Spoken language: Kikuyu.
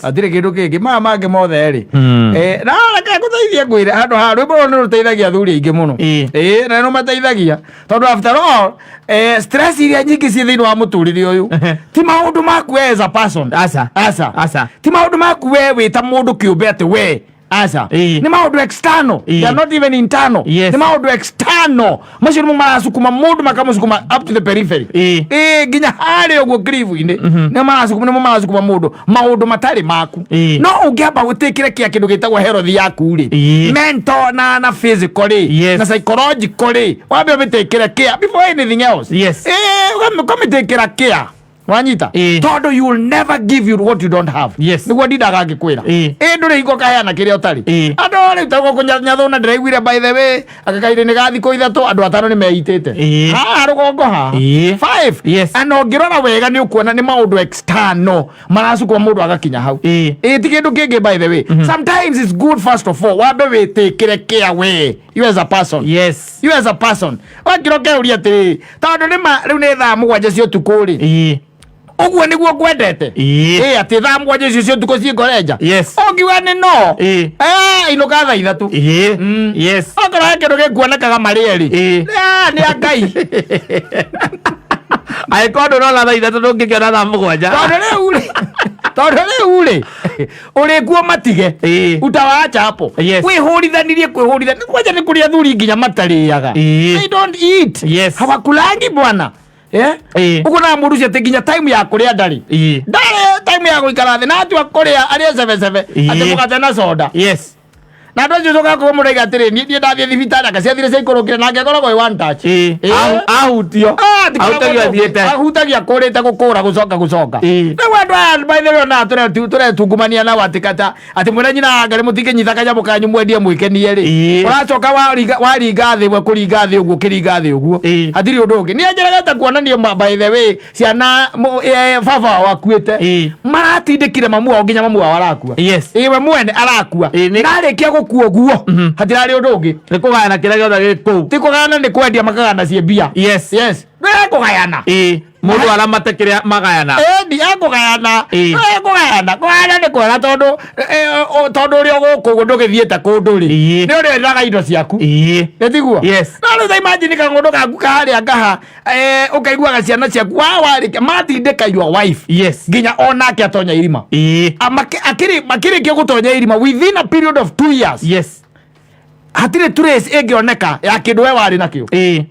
Hatirĩ kĩndũ kĩngĩ maya mangĩ mothe rĩ. Na reke ngũteithie, ngwĩre handũ ha rwĩmbo rũrũ nĩ rũteithagia athuri aingĩ mũno. Ĩĩ, na nĩ rũmateithagia tondũ after all, stress iria nyingĩ ciĩ thĩinĩ wa mũtũrĩre ũyũ ti maũndũ maku we as a person. Aca. Aca. Aca. Ti maũndũ maku we wĩ ta mũndũ kĩũmbe atĩ we, aca. Nĩ maũndũ external. They are not even internal. Nĩ maũndũ external macio nĩmo maracukuma mũndũ, makamũcukuma up to the periphery. Ĩĩ, nginya harĩa ũguo kiribu-inĩ nĩmo maracukuma, nĩmo maracukuma mũndũ, maũndũ matarĩ maku. No ũngĩamba gũtĩkĩre kĩa kĩndũ gĩtagwo health yaku rĩ, mental na physical rĩ, na psychological rĩ, wambe ũmĩtĩkĩre care before anything else. Ĩĩ, ũkamĩtĩkĩra care, wanyita? Tondũ you will never give you what you don't have. Nĩguo ndindaga ngĩkwĩra. Ĩĩ, ndũrĩ hingo ũkaheana kĩrĩa ũtarĩ. Andũ rĩu ta gũkũ Nyathũna ndĩraiguire, by the way, agakaire nĩ ga thikũ 3 andũ atano nĩ meitĩte. Haha rũgongo haha. Five. Na ũngĩrora wega nĩ ũkuona nĩ maũndũ external maracukuma mũndũ agakinya hau. Ĩĩ, ti kĩndũ kĩngĩ. By the way, sometimes it's good, first of all, wambe wĩtĩkĩre care we, you as a person. You as a person, wakĩra ũkeuria atĩrĩrĩ, tondũ nĩ ma rĩu nĩ thaa 7 cia ũtukũ rĩ, ũguo nĩguo ngwendete? Ĩĩ, atĩ thaa 7 icio cia ũtukũ ciĩngore nja? Ũngiuga nĩ no, inũka thaa 3. Okorwo he kĩndũ gĩkuonekaga marĩ erĩ, nĩ a Ngai. Angĩkorwo ndũrona thaa 3, ndũngĩkĩona thaa 7. Tondũ rĩu rĩ ũrĩkuo matige. Utawaacha hapo. Wĩhũrithanirie kwĩhũrithania kwanja nĩ kũrĩ athuri nginya matarĩaga. They don't eat. Hawakulangi bwana. Ũguo na mũndũ ũcio atĩ nginya time ya kũrĩa ndarĩ. Ndarĩ time ya gũikara thĩ na atua kũrĩa arĩe cebecebe, atĩ mũgate na soda. Na andũ acio coka kũmũ mũraiga atĩrĩ, niĩ ndathiĩ thibitarĩ akaciathire ciaikũrũkire nake akoragwo ĩ one touch. Ahutio. Ah, ti Ahutagio athiĩte. Ahutagia kũrĩte gũkũra gũcoka gũcoka. Rĩu andũ aya, by the way, ona tũretungumania nao atĩ kata atĩ mwĩna nyina wa Ngarĩ mũtingĩnyita kanyamũ kanyu mwendie mwĩkenie rĩ. Ũracoka waringa thĩ we kũringa thĩ ũguo, ũkĩringa thĩ ũguo. Hatirĩ ũndũ ũngĩ niĩ njeregete kuonania by the way, ciana baba wao akuĩte, maratindĩkire mamu wao nginya mamu wao arakua. Ĩĩ, we mwene arakua. Narĩkia gũkua ũguo, hatirarĩ ũndũ ũngĩ. Nĩ kũgayana kĩrĩa gĩothe gĩ kũu. Ti kũgayana, nĩ kwendia, makagayana ciĩ mbia. Yes, kũgayana. Ĩĩ, mũndũ aramate kĩrĩa magayana. Ĩni ekũgayana. Ekũgayana, kũgayana nĩ kwega tondũ tondũ ũrĩa gũkũ ũguo ndũgĩthiĩte kũndũ rĩ, nĩ ũrĩendaga indo ciaku. Nĩ tiguo? Yes. No rĩu ta imagine kang'ũndũ gaku kaharĩa ngaha, ũkaiguaga ciana ciaku wa warĩkia matindĩka your wife nginya onake atonya irima. Akĩrĩkia gũtonya irima within a period of 2 years, hatirĩ trace ĩngĩoneka ya kĩndũ we warĩ nakĩo.